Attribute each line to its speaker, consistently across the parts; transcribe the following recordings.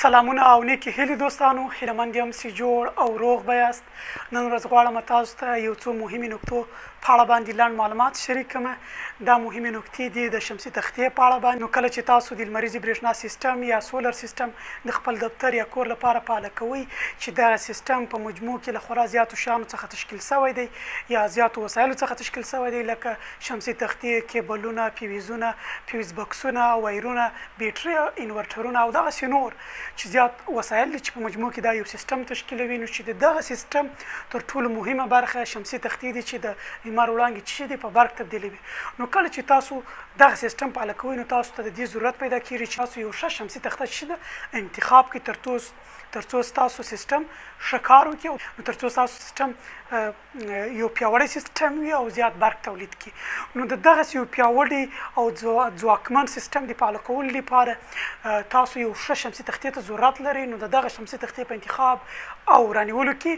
Speaker 1: سلامونه او نیکې هیلې دوستانو، هیله مند یم چې جوړ او روغ به یاست. نن ورځ غواړم تاسو ته یو څو مهمې نکتو په اړه باندې لنډ معلومات شریک کړم. دا مهمې نکتې دي د شمسي تختې په اړه باندې. نو کله چې تاسو د لمریزې برېښنا سیستم یا solar system د خپل دفتر یا کور لپاره فعاله کوئ، چې دغه سیستم په مجموع کې له خورا زیاتو شیانو څخه تشکیل شوی دی یا زیاتو وسایلو څخه تشکیل شوی دی، لکه شمسي تختې، کیبلونه، فیوزونه، فیوز بکسونه، وایرونه، بیټري، انورټرونه او دغسې نور چې زیات وسایل دي چې په مجموع کې دا یو سیستم تشکیلوي. نو چې د دغه سیستم تر ټولو مهمه برخه شمسي تختې دي چې د لمر وړانګې چې دي په برق تبدیلوي. نو کله چې تاسو دغه سیستم فعاله کوئ، نو تاسو ته د دې ضرورت پیدا کیږي چې تاسو یو ښه شمسي تخته چې ده انتخاب کړئ ترڅو ستاسو سیستم ښه کار وکړي، نو ترڅو ستاسو سیستم یو پیاوړی سیستم وي او زیات برق تولید کړي. نو د دغسې یو پیاوړي او ځواکمن سیستم د فعاله کولو لپاره تاسو یو ښه شمسي تختې ته ضرورت لرئ. نو د دغه شمسي تختې په انتخاب او رانیولو کې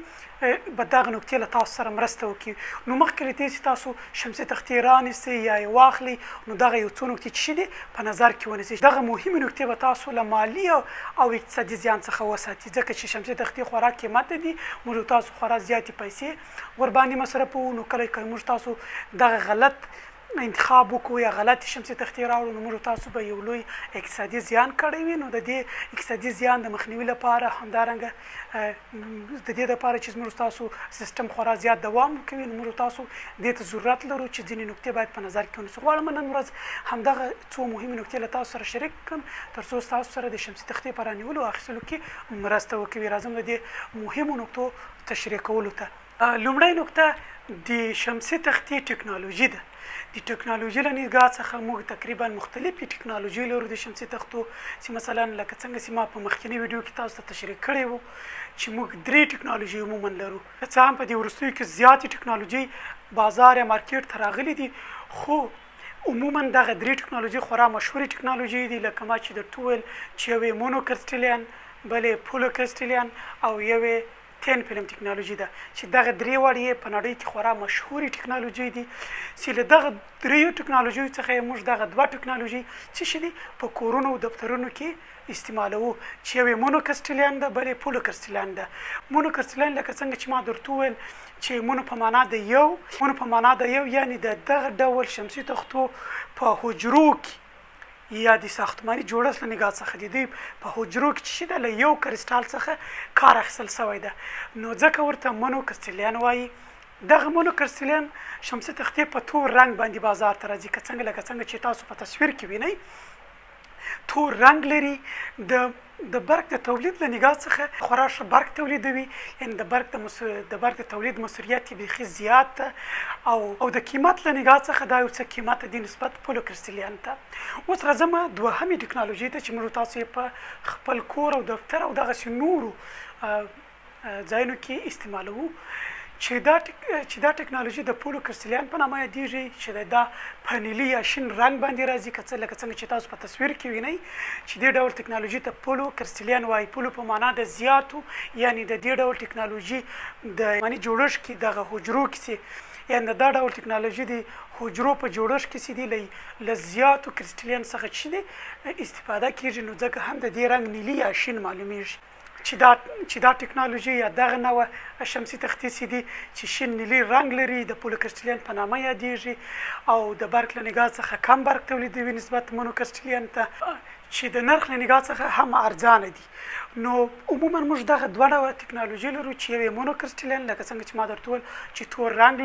Speaker 1: به دغه نکتې له تاسو سره مرسته وکړي. نو مخکې له دې چې تاسو شمسي تختې رانیسئ یا یې واخلئ، نو دغه یو څو نکتې چې دي په نظر کې ونیسئ. دغه مهمې نکتې به تاسو له مالي او اقتصادي زیان څخه وساتي، ځکه چې شمسي تختې خورا قیمته دي، موږ تاسو خورا زیاتې پیسې ورباندې مصرفوو. نو کله که موږ تاسو دغه غلط انتخاب وکړو یا غلطې شمسي تختې راوړو، نو موږ تاسو به یو لوی اقتصادي زیان کړی وي. نو د دې اقتصادي زیان د مخنیوي لپاره، همدارنګه د دې لپاره چې موږ تاسو سیستم خورا زیات دوام وکوي، نو موږ تاسو دې ته ضرورت لرو چې ځینې نکتې باید په نظر کې ونیسو. غواړم نن ورځ همدغه څو مهمې نکتې له تاسو سره شریک کړم ترڅو تاسو سره د شمسي تختې په رانیولو او اخیستلو کې مرسته وکوي. راځم د دې مهمو نکتو تشریح کولو ته. لومړۍ نکته د شمسي تختې ټکنالوژي ده. د ټکنالوژي له نگاه څخه موږ تقریبا مختلفې ټکنالوژي لرو د شمسي تختو، چې مثلا لکه څنګه چې ما په مخکنۍ ویډیو کې تاسو ته تشریح کړی وو چې موږ درې ټکنالوژي عموما لرو. که څه هم په دې وروستیو کې زیاتې ټکنالوژي بازار یا مارکیټ ته راغلي دي، خو عموما دغه درې ټکنالوژي خورا مشهورې ټکنالوژي دي، لکه ما چې درته وویل چې یوې مونوکرسټلین، بلې پولوکرسټلین او یوې thin film ټکنالوژي ده، چې دغه درې واړې یې په نړۍ کې خورا مشهورې ټکنالوژي دي. چې له دغه دریو ټکنالوژیو څخه یې موږ دغه دوه ټکنالوژي څه شي دي په کورونو او دفترونو کې استعمالوو، چې یو یې مونوکرسټلین ده، بل یې پولوکرسټلین ده. مونوکرسټلین لکه څنګه چې ما درته وویل چې مونو په معنا د یو، مونو په معنا د یو یعنې د دغه ډول شمسي تختو په حجرو کې یا د ساختماني جوړښت له نگاه څخه د دوی په حجرو کې چې ده له یو کرسټال څخه کار اخیستل شوی ده، نو ځکه ورته مونوکرسټلین وایي. دغه مونوکرسټلین شمسي تختې په تور رنګ باندې بازار ته راځي، که څنګه لکه څنګه چې تاسو په تصویر کې وینئ تور رنګ لري. د برق د تولید له نگاه څخه خورا ښه برق تولیدوي، یعنې د برق د تولید موثریت یې بیخي زیات ده، او د قیمت له نگاه څخه دا یو څه قیمته دي نسبت پولوکرسټلین ته. اوس راځم دوهمې ټکنالوژي ته چې موږ تاسو یې په خپل کور او دفتر او دغسې نورو ځایونو کې استعمالوو، چې دا ټکنالوژي د پولوکرسټلین په نامه یادېږي، چې دا په نیلي یا شین رنګ باندې راځي، که څه لکه څنګه چې تاسو په تصویر کې وینئ چې دې ډول ټکنالوژي ته پولوکرسټلین وایي. پولو په معنا د زیاتو، یعنې د دې ډول ټکنالوژي د معنی جوړښت کې دغه حجرو کې چې یعنې دا ډول ټکنالوژي د حجرو په جوړښت کې چې دي له زیاتو کرسټلین څخه چې دي استفاده کېږي، نو ځکه هم د دې رنګ نیلي یا شین معلومیږي. چې دا ټکنالوژي یا دغه نوع شمسي تختې چې دي چې شین نیلي رنګ لري د پولوکرسټلین په نامه یادېږي او د برق له نگاه څخه کم برق تولیدوي نسبت مونوکرسټلین ته، چې د نرخ له نگاه څخه هم ارزانه دي. نو عموما موږ دغه دوه ډوله ټکنالوژي لرو، چې یو یې مونوکرسټلین لکه څنګه چې ما درته وویل چې تور رنګ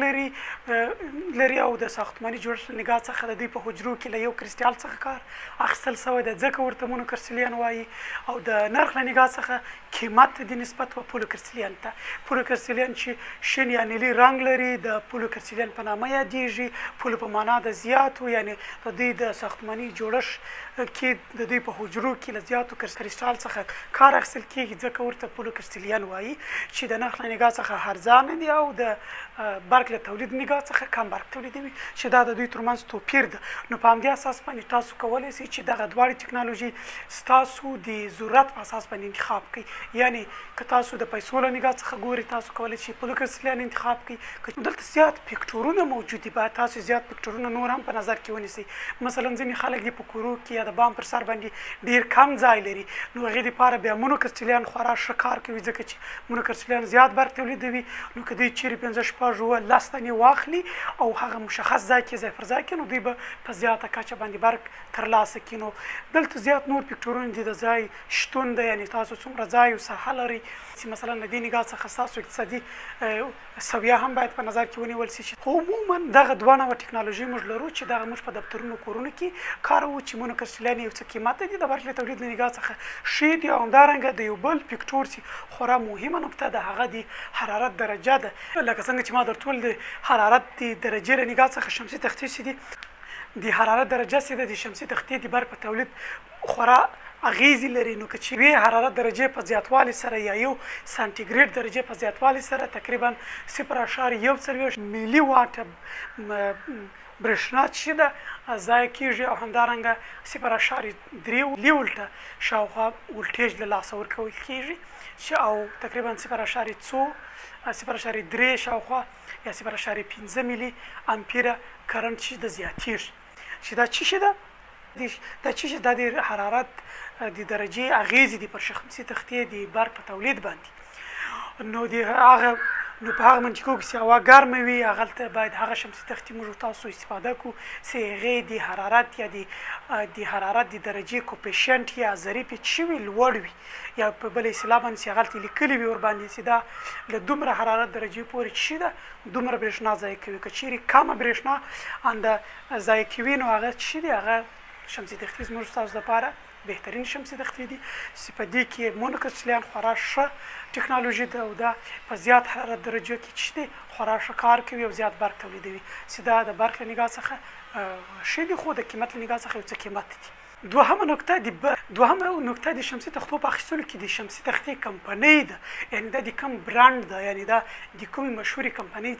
Speaker 1: لري او د ساختماني جوړښت له نگاه څخه د دوی په حجرو کې له یو کرسټال څخه کار اخیستل شوی دی، ځکه ورته مونوکرسټلین وایي. او د نرخ له نگاه څخه قیمت دي نسبت و پولوکرسټلین ته. پولوکرسټلین چې شین یا نیلي رنګ لري د پولوکرسټلین په نامه یادېږي. پولو په معنا د زیاتو، یعنې د دوی د ساختماني جوړښت کې د دوی په حجرو کې له زیاتو کرسټال څخه کار اخیستل کېږي، ځکه ورته پولوکرسټلین وایي، چې د نرخ له نگاه څخه ارزانه دي او د برق له تولید نگاه څخه کم برق تولیدوي، چې دا د دوی ترمنځ توپیر ده. نو په همدې اساس باندې تاسو کولی شئ چې دغه دواړې ټکنالوژي ستاسو د ضرورت په اساس باندې انتخاب کړئ. یعنې که تاسو د پیسو له نگاه څخه ګورئ تاسو کولی شئ پولوکرسټلین انتخاب کړئ. که دلته زیات فکټورونه موجود دي، باید تاسو زیات فکټورونه نور هم په نظر کې ونیسئ. مثلا ځینې خلک دي په کورو کې یا د بام پر سر باندې باندې ډیر کم ځای لري، نو هغې دپاره بیا مونوکرسټلیان خورا ښه کار کوي، ځکه چې مونوکرسټلیان زیات برق تولیدوي. نو که دوی چیرې 5، 6، 7، 10 دانې واخلي او هغه مشخص ځای کې ځای پر ځای کړي، نو دوی به په زیاته کچه باندې برق ترلاسه کړي. نو دلته زیات نور فکټورونه دي، د ځای شتون دی، یعنې تاسو څومره ځای او ساحه لرئ چې مثلا له دې نګاه څخه ستاسو اقتصادي سویه هم باید په نظر کې ونیول شي. خو عموما دغه دوه نوع ټکنالوژي موږ لرو چې دغه موږ په دفترونو کورونو کې کاروو، چې مونوکرسټلین یو څه قیمته دي، د برق له تولید له نګاه څخه ښې دي. او همدارنګه د یو بل فکټور چې خورا مهمه نکته ده هغه د حرارت درجه ده. لکه څنګه چې ما درته وویل د حرارت د درجې له نګاه څخه شمسي تختې چې دي د حرارت درجه چې ده د شمسي تختې د برق په تولید خورا اغیزې لري. نو که چې وی حرارت درجې په زیاتوالي سره یا 1 سانټیګریډ درجې په زیاتوالي سره تقریبا 0.41 میلي واټه برېښنا چې ده ضایع کېږي، او همدارنګه 0.3 ولټه شاوخوا ولټیج له لاسه ورکول کېږي، چې او تقریبا 0.3 شاوخوا یا 0.5 میلي امپیره کرنټ چې ده زیاتېږي. چې دا څه شي ده؟ دا چې دا د حرارت د درجې اغیزې دي پر شمسي تختې د برق په تولید باندې. نو د هغه نو په هغه منطقو کې چې هوا ګرمه وي هغلته باید هغه شمسي تختې موږ تاسو استفاده کړو چې هغې د حرارت یا د حرارت د درجې کوپیشنټ یا ضریب یې چې وي لوړ وي، یا په بله اصطلاح باندې چې هغلته لیکلي وي ورباندې چې دا له دومره حرارت درجې پورې چې ده دومره برېښنا ضایع کوي. که چیرې کمه برېښنا انده ضایع کوي نو هغه چې دي هغه شمسي تختې زموږ ستاسو دپاره بهترین شمسي تختې دي، چې په دې کې مونوکرسټلیان خورا ښه ټکنالوژي ده او دا په زیات حرارت درجو کې چې دی خورا ښه کار کوي او زیات برق تولیدوي، چې دا د برق له نګاه څخه ښه دي، خو د قیمت له نګاه څخه یو څه قیمت دي. دوهمه نکته د شمسي تختو په اخیستلو کې د شمسي تختې کمپنۍ ده، یعنې دا د کوم برانډ ده، یعنې دا د کومې مشهورې کمپنۍ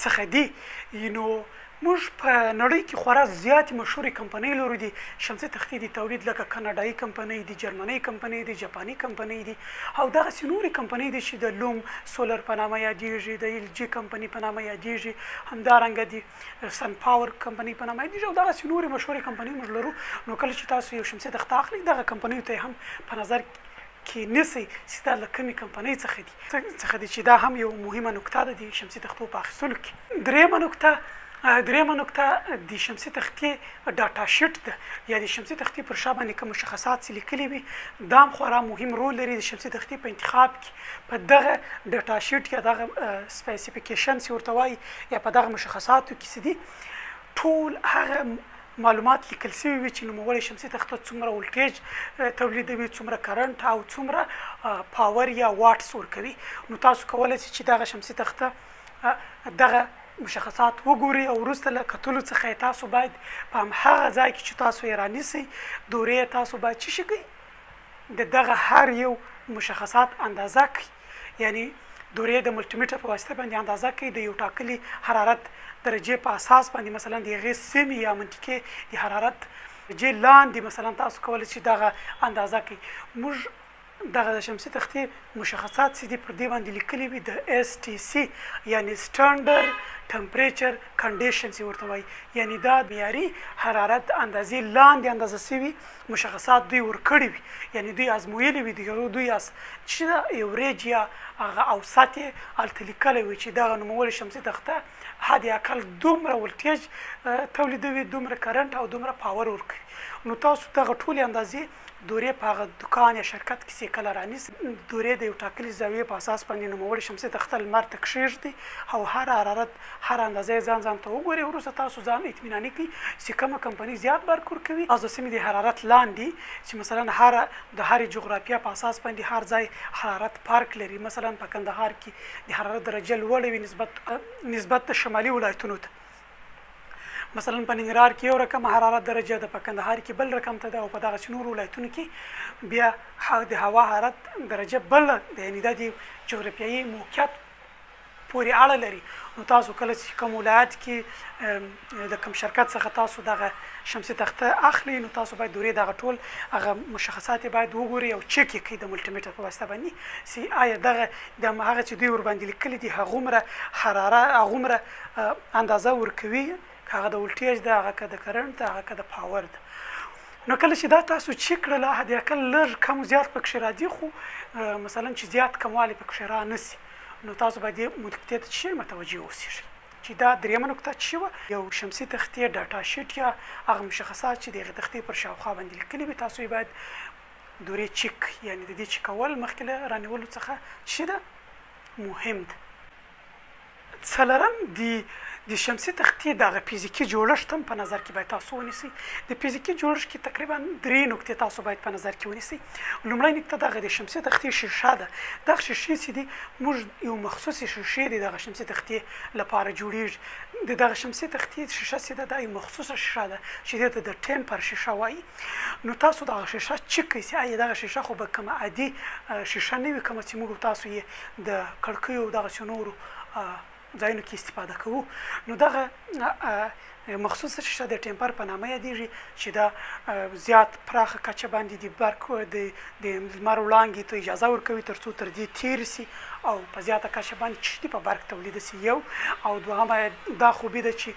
Speaker 1: څخه دي. نو موږ په نړۍ کې خورا زیاتې مشهورې کمپنۍ لرو دي شمسي تختې د تولید، لکه کاناډایي کمپنۍ دي، جرمنۍ کمپنۍ دي، جاپاني کمپنۍ دي، او دغسې نورې کمپنۍ دي چې د لوم سولر په نامه یادېږي، د ایل جي کمپنۍ په نامه یادېږي، همدارنګه د سن پاور کمپنۍ په نامه یادېږي، او دغسې نورې مشهورې کمپنۍ موږ لرو. نو کله چې تاسو یو شمسي تخته اخلئ دغه کمپنیو ته هم په نظر کې نیسئ چې دا له کومې کمپنۍ څخه دي، چې دا هم یو مهمه نکته ده د شمسي تختو په اخیستلو کې. درېیمه نکته د شمسي تختې data sheet ده، یا د شمسي تختې پر شا باندې کوم مشخصات چې لیکلي وي دا هم خورا مهم رول لري د شمسي تختې په انتخاب کې. په دغه data sheet یا دغه specification چې ورته وایي یا په دغه مشخصاتو کې چې دي ټول هغه معلومات لیکل شوي وي چې نوموړې شمسي تخته څومره ولټیج تولیدوي، څومره کرنټ او څومره power یا watts ورکوي. نو تاسو کولی شئ چې دغه شمسي تخته دغه مشخصات وګورئ او وروسته له کتلو څخه یې تاسو باید په هغه ځای کې چې تاسو یې رانیسئ دورې تاسو باید څه شي کوئ د دغه هر یو مشخصات اندازه کړئ، یعنې دورې د ملټیمیټر په واسطه باندې اندازه کړئ د یو ټاکلي حرارت درجې په اساس باندې. مثلا د هغې سیمې یا منطقې د حرارت درجې لاندې مثلا تاسو کولی شئ دغه اندازه کړئ. موږ دغه د شمسي تختې مشخصات چې دي پر دې باندې لیکلي وي د STC یعنې standard temperature condition چې ورته وایي، یعنې دا معیاري حرارت اندازې لاندې اندازه شوي مشخصات دوی ورکړي وي، یعنې دوی ازمویلي وي، دوی چې ده ایوریج یا هغه اوسط یې هلته لیکلی وي چې دغه نوموړې شمسي تخته حد اقل دومره ولټیج تولیدوي، دومره کرنټ او دومره power ورکوي. نو تاسو دغه ټولې اندازې دورې په هغه دکان یا شرکت کې چې کله رانیسئ دورې د یو ټاکلي زاویې په اساس باندې نوموړې شمسي تخته لمر ته کښېږدي او هر حرارت هر اندازه یې ځان ځان ته وګورئ. وروسته تاسو ځان اطمیناني کړئ چې کومه کمپنۍ زیات برق ورکوي. تاسو د سیمې د حرارت لاندې چې مثلا د هرې جغرافیا په اساس باندې هر ځای حرارت فرق لري، مثلا په کندهار کې د حرارت درجه لوړه وي نسبت د شمالي ولایتونو ته، مثلا په ننګرهار کې یو رقم حرارت درجه ده، په کندهار کې بل رقم ته ده، او په دغسې نورو ولایتونو کې بیا د هوا حرارت درجه بل ده، یعنې دا د جغرافیایي موقعیت پورې اړه لري. نو تاسو کله چې کوم ولایت کې د کوم شرکت څخه تاسو دغه شمسي تخته اخلئ نو تاسو باید دورې دغه ټول هغه مشخصات یې باید وګورئ او چک یې کړئ د ملټیمیټر په واسطه باندې چې آیا دغه د هغه چې دوی ورباندې لیکلي دي هغومره حراره هغومره اندازه ورکوي، که هغه د ولټیج ده، هغه که د کرنټ ده، هغه که د power ده. نو کله چې دا تاسو چیک کړله، حد اقل لږ کم زیات پکښې راځي، خو مثلا چې زیات کموالی پکښې را نه سي، نو تاسو باید دې نکتې ته چې متوجه اوسیږئ. چې دا دریمه نکته چې وه، یو شمسي تختې data sheet یا هغه مشخصات چې د هغې تختې پر شاوخوا باندې لیکلي وي، تاسو یې باید دورې چیک، یعنې د دې چیک کول مخکې له رانیولو څخه چې ده مهم ده. څلورم، د شمسي تختې دغه فزیکي جوړښت هم په نظر کې باید تاسو ونیسئ. د فزیکي جوړښت کې تقریبا درې نکتې تاسو باید په نظر کې ونیسئ. لومړۍ نکته دغه د شمسي تختې شیشه ده. دغه شیشې چې دي، موږ یو مخصوصې شیشې د دغه شمسي تختې لپاره جوړیږي. د دغه شمسي تختې شیشه چې ده، دا یو مخصوصه شیشه ده چې دې ته د temper شیشه وایي. نو تاسو دغه شیشه چک کړئ چې آیا دغه شیشه خو به کومه عادي شیشه نه وي، کومه چې موږ تاسو یې د کړکیو دغسې نورو ځایونو کې استفاده کوو. نو دغه مخصوصه شیشه د temper په نامه یادیږي چې دا زیات پراخه کچه باندې د برق د لمر وړانګې ته اجازه ورکوي ترڅو تر دې تیر سي او په زیاته کچه باندې چې په برق تولید سي. یو او دوهمه دا خوبي ده چې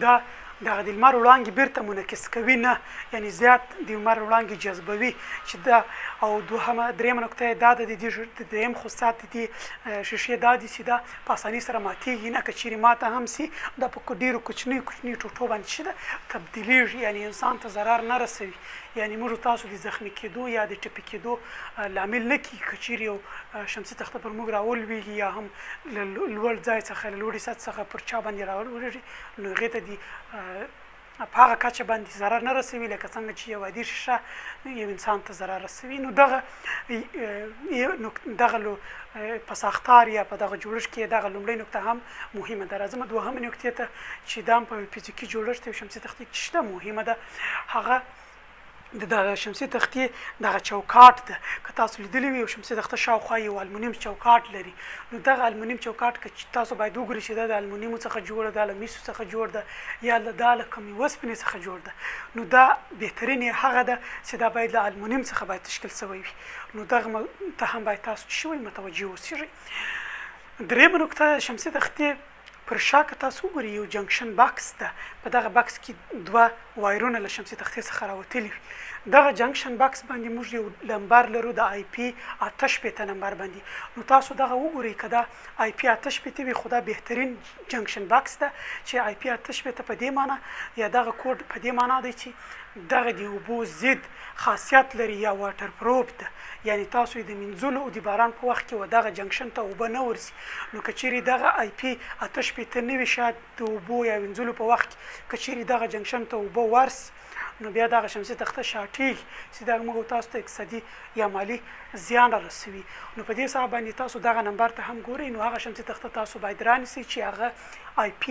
Speaker 1: دا دغه د لمر وړانګې بیرته منعکس کوي نه، یعنی زیات د لمر وړانګې جذبوي چې دا. او دوهمه درېیمه نکته یې دا ده، د دې درېیم خصوصیات د دې شیشې دا دي چې دا په اسانۍ سره ماتېږي نه، که چیرې ماته هم سي دا په ډېرو کوچنیو کوچنیو ټوټو باندې چې ده تبدیلیږي، یعنی انسان ته ضرر نه رسوي، یعنی موږ تاسو د زخمي کېدو یا د ټپي کېدو لامل نه کېږي. که چیرې یو شمسي تخته پر موږ راولوېږي یا هم له لوړ ځای څخه، له لوړې سطح څخه پر چا باندې راولوېږي، نو هغې ته د په هغه کچه باندې ضرر نه رسوي لکه څنګه چې یو عادي شیشه یو انسان ته ضرر رسوي. نو دغه په ساختار یا په دغه جوړښت کې دغه لومړۍ نکته هم مهمه ده. راځم دوهمې نکتې ته چې دا هم په فزیکي جوړښت یو شمسي تختې کې شته مهمه ده، هغه د دغه شمسي تختې دغه چوکاټ ده. که تاسو لیدلی وي، یو شمسي تخته شاوخوا یو المونیم چوکاټ لري. نو دغه المونیم چوکاټ که تاسو باید وګورئ چې دا د المونیمو څخه جوړه ده، له میسو څخه جوړ ده، یا دا له کومې وسپنې څخه جوړ ده. نو دا بهترین یې هغه ده چې دا باید له المونیم څخه باید تشکیل شوی وي. نو دغه ته هم باید تاسو چې شوی متوجه اوسیږئ. درېیمه نکته، شمسي تختې پر شا که تاسو وګورئ یو junction box ده. په دغه box کې دوه وایرونه له شمسي تختې څخه راوتلي وي. دغه junction box باندې موږ یو لمبر لرو د IP 68 نمبر باندې. نو تاسو دغه وګورئ، که دا IP 68 وي خو دا بهترین junction box ده چې IP 68 په دې معنی یا دغه کوډ په دې معنی دی چې دغه د اوبو ضد خاصیت لري یا waterproof ده، یعنی تاسو یې د مینځلو او د باران په وخت کې و دغه junction ته اوبه نه ورځي. نو که چیرې دغه IP 68 نه وي، شاید د اوبو یا وینځلو په وخت کې که چیرې دغه junction ته اوبه ورسي، نو بیا دغه شمسي تخته شارټېږي چې دا موږ تاسو ته اقتصادي یا مالي زیان را رسوي. نو په دې حساب باندې تاسو دغه نمبر ته هم ګورئ. نو هغه شمسي تخته تاسو باید رانیسئ چې هغه IP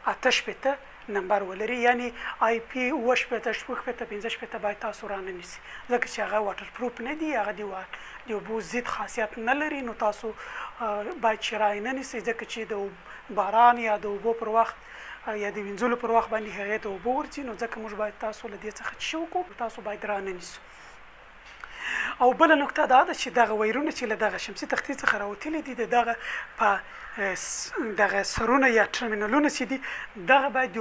Speaker 1: 68 نمبر ولري، یعنی IP 67، 66، 65 باید تاسو رانه نیسئ، ځکه چې هغه waterproof نه دی، هغه د اوبو ضد خاصیت نه لري. نو تاسو باید چې را یې نه نیسئ، ځکه چې د باران یا د اوبو پر وخت یا د وینځلو پر وخت باندې هغې ته اوبه ورځي. نو ځکه موږ باید تاسو له دې څخه څه وکړو، تاسو باید رانه نیسو. او بله نکته دا ده چې دغه وایرونه چې له دغه شمسي تختې څخه راوتلي دي، د دغه په دغه سرونه یا ټرمینلونه چې دي، دغه باید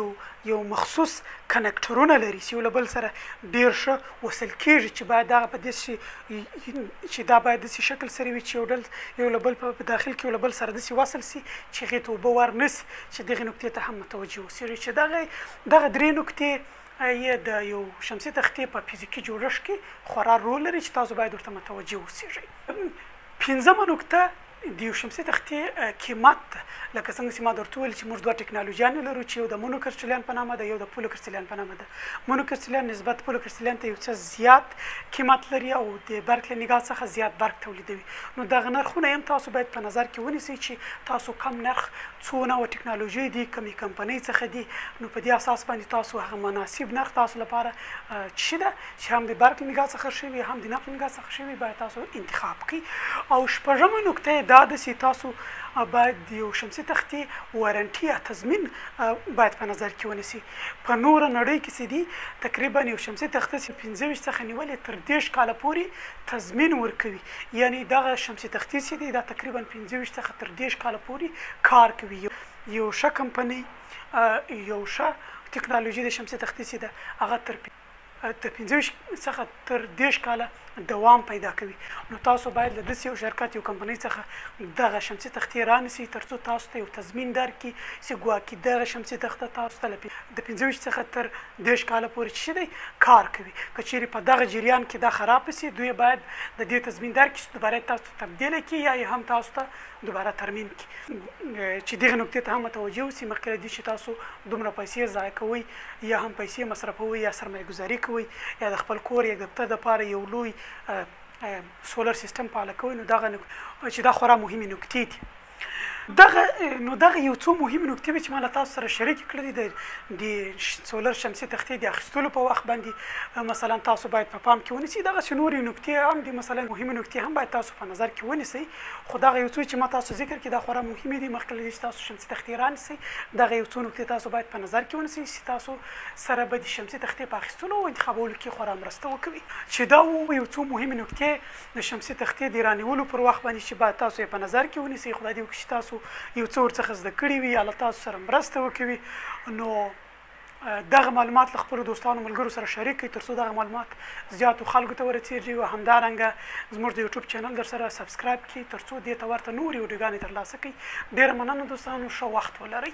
Speaker 1: یو مخصوص کنکټرونه لري چې یو له بل سره ډېر ښه وصل کېږي، چې باید دغه په داسې چې دا باید داسې شکل سره وي چې یو ډول یو له بل په داخل کې یو له بل سره داسې وصل سي چې هغې ته اوبه ور نه سي، چې دغې نکتې ته هم متوجه اوسېږي. چې دغه درې نکتې یې د یو شمسي تختې په فزیکي جوړښت کې خورا رول لري چې تاسو باید ورته متوجه اوسېږئ. پنځمه نکته د یو شمسي تختې قیمت ده. لکه څنګه چې ما درته وویل چې موږ دوه ټکنالوژیانې لرو چې یو د monocrystalline په نامه ده، یو د polycrystalline په نامه ده. monocrystalline نسبت polycrystalline ته یو څه زیات قیمت لري او د برق له نګاه څخه زیات برق تولیدوي. نو دغه نرخونه هم تاسو باید په نظر کې ونیسئ چې تاسو کم نرخ څو نوع ټکنالوژي دي، کومې کمپنۍ څخه دي، نو په دې اساس باندې تاسو هغه مناسب نرخ تاسو لپاره چې ده چې هم د برق له نګاه څخ ښه وي هم د نرخ له نګاه څخه ښه وي، باید تاسو انتخاب کړئ. او شپږمه نکته یې دا ده چې تاسو باید د یو شمسي تختې warranty یا تضمین باید په نظر کې ونیسئ. په نوره نړۍ کې چې دي تقریبا یو شمسي تخته چې 25 څخه نیولې تر 30 کاله پورې تضمین ورکوي، یعنی دغه شمسي تختې چې دي دا تقریبا 25 څخه تر 30 کاله پورې کار کوي. یو ښه کمپنۍ، یو ښه ټکنالوژي د شمسي تختې چې ده هغه تر تر 25 څخه تر 30 کاله دوام پیدا کوي. نو تاسو باید له داسې یو شرکت، یو کمپنۍ څخه دغه شمسي تختې رانیسئ ترڅو تاسو ته یو تضمین درکړي چې ګواکې دغه شمسي تخته تاسو ته د 25 څخه تر 30 کاله پورې چې دی کار کوي. که چیرې په دغه جریان کې دا خراب شي، دوی باید د دې تضمین درکړي چې دوباره تاسو ته تبدیل کړي یا یې هم تاسو ته دوباره ترمیم کړي. چې دغه نکتې ته هم متوجه اوسئ مخکې له دې چې تاسو دومره پیسې ضایع کوئ یا هم پیسې مصرفوئ یا سرمایه ګذاري کوئ یا د خپل کور یا دفتر دپاره یو لوی سولر سیستم فعاله کوئ. نو دغه چې دا خورا مهمې نکتې دي. دغه نو دغه یو څو مهمې نکتې وې چې ما له تاسو سره شریکې کړلې د سولر شمسي تختې د اخیستلو په وخت باندې. مثلا تاسو باید په پام کې ونیسئ دغسې نورې نکتې هم دي، مثلا مهمې نکتې هم باید تاسو په نظر کې ونیسئ، خو دغه یو څو چې ما تاسو ذکر کړي دا خورا مهمې دي. مخکې له دې چې تاسو شمسي تختې رانیسئ دغه یو څو نکتې تاسو باید په نظر کې ونیسئ چې تاسو سره به د شمسي تختې په اخیستلو او انتخابولو کې خورا مرسته وکوي. چې دا وو یو څو مهمې نکتې د شمسي تختې د رانیولو پر وخت باندې چې باید تاسو یې په نظر کې ونیسئ. خدای دې وکړي چې تاسو یو څه ورڅخه زده کړي وي، الله تاسو سره مرسته وکوي. نو دغه معلومات له خپلو دوستانو ملګرو سره شریک کړئ ترڅو دغه معلومات زیاتو خلکو ته ورسیږي، او همدارنګه زموږ د یوټیوب چینل در سره subscribe کړئ ترڅو دې ته ورته نورې ویډیوګانې ترلاسه کړئ. ډېره مننه دوستانو، ښه وخت ولرئ.